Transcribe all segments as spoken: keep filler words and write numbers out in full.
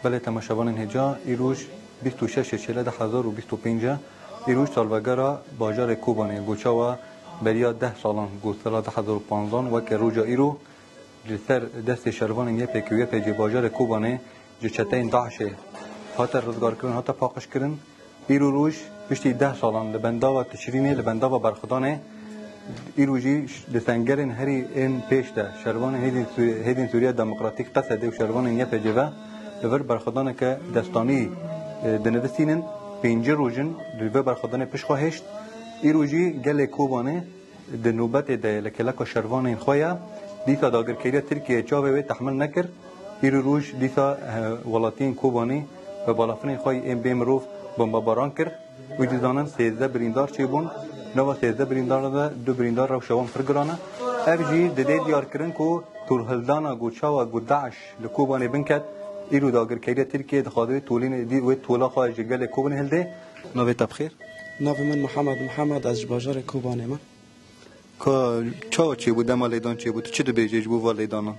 Belê temaşevanên hêja, îroj bîst û şeş Çêlê du hezar û bîst û pênc e. Îroj salvegera bajarê Kobanê, ku çawa beriya deh salan, ku sala du hezar û panzdan weke roja îro li ser destê şervanên Y P G û Y P G bajarê Kobanê ji çeteyên DAIŞê hate rizgarkirin, hate paqijkirin. Îro roj piştî deh salan li bendava Tişrînê, li bendava berxwedanê, îro jî di sengerên herî ên pêş de şervanên Hêzên Sû-, Hêzên Sûriya Demokratîk, Qesedê û şervanên Y P G ve li vir berxwedaneke destanî, e, dinivîsînin. Pêncî roj in li vê berxwedanê pişt xwe hişt. Îro jî gelê Kobanê di nobetê de ye, li kêleka şervanên xwe ye. Dîsa dagirkeriya Tirkiyeyê çavê wê tehmil nekir. Îro roj dîsa, eh, welatiyên Kobanê bi balafirên xwe yên bê mirov bombebaran kir. Wî dizanin sêzdeh birîndar çêbûn. Nava sêzdeh birîndar de du birîndar rewşa wan pir giran e. Ev jî didê diyarkirin ku tûlhildana ku çawa ku DAIŞ li Kobanê binket, îro dagirkeriya Tirkiyeyê dixwaze wê tolînê dî, wê tola xwe ji gelê Kobanê hildê. Navê te bi xêr? Navê min Mihemed Mihemed, ez ji bajarê Kobanê me. Ka çawa çêbû, dema lêdan çêbû, tu çi dibêjî ji bo va lêdanan?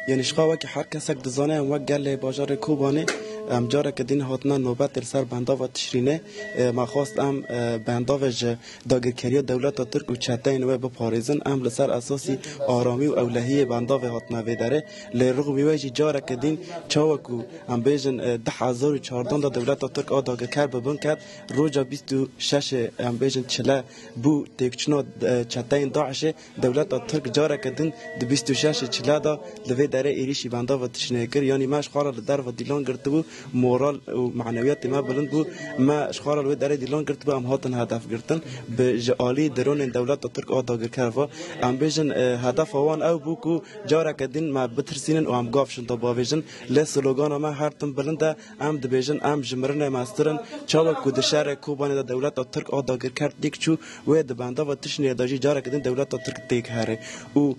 Yanî ji xwe wekî her kesek dizane, em wek gelê bajarê Kobanê, em careke din hatine nobetê li ser bendava Tişrînê. E, me xwest em, e, bendavê ji dagirkeriya dewleta Tirk û çeteyên wê biparêzin. Em li ser esasî aramî û ewlehiyê bendavê hatine vê derê. Lê rixmî wê jî careke din çawa ku em bêjin, e, du hezar û çardan de dewleta Tirk a dagirker bi bin ket, roja bîst û şeş, em bêjin çile bû têkçûna, e, çeteyên DAIŞê, dewleta Tirk careke din di bîst û şeş Çile de li vê derê êrîşî bendava Tişrînê kir. Yanî me ji xwe re li derve dîlan girtibû, moral û manewiyatê me bilind bû. Me ji xwe re li wê derê dîlan girtibû, em hatin hedef girtin. Bi, ji alî dronên dewleta Tirk a dagirker ve. Em bêjin, e, hedefa wan ew bû ku careke din me bitirsînin û em gav şin da bavêjin. Lê slogana me her tim bilind e. Em dibêjin, em ji mirinê mestir in. Çawa ku di şerê Kobanê de dewleta Tirk a dagirker têk çû, wê di bendava Tişrînê de jî careke din dewleta Tirk têk here. Û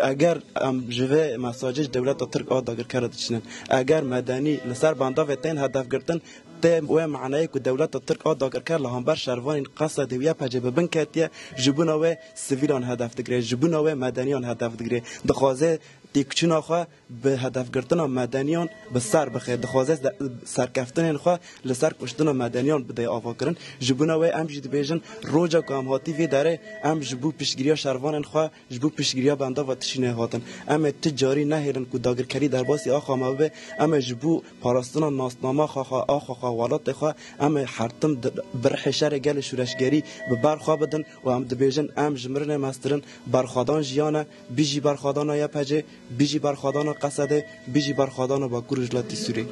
eger em ji vê mesajê ji dewleta Tirk a dagirker re diçînin, eger medenî li ser bendavê tên hedef girtin, tê wê maneyê ku dewleta Tirk a dagirker li hember şervanên Qesedê û Y P G bi bin ketiye, ji bona wê sivîlan hedef digire, ji bona wê medeniyan hedef digire. Dixwaze têkçûna xwe bi hedefgirtina medeniyan bi ser bixe, dixwaze se-, serkeftinên xwe li ser kuştina medeniyan bide avakirin. Ji bona wê em jî dibêjin, roja ku em hatî vê derê, em ji bo piştgiriya şervanên xwe, ji bo piştgiriya bendava Tişrînê hatin. Em ê ti carî nehêlin ku dagirkerî derbasî axa me bibe, em ê ji bo parastina nasnama xwe, xwe, axa xwe, welatê xwe, em ê her tim di, bi rihê şerê gelê şoreşgerî bi ber xwe bidin û em dibêjin, em ji mirinê mestir in, berxwedan jiyan e, Bijî berxwedana Y P G, bijî berxwedana Qesedê, bijî berxwedana Bakur Rojhilatê Sûriyê.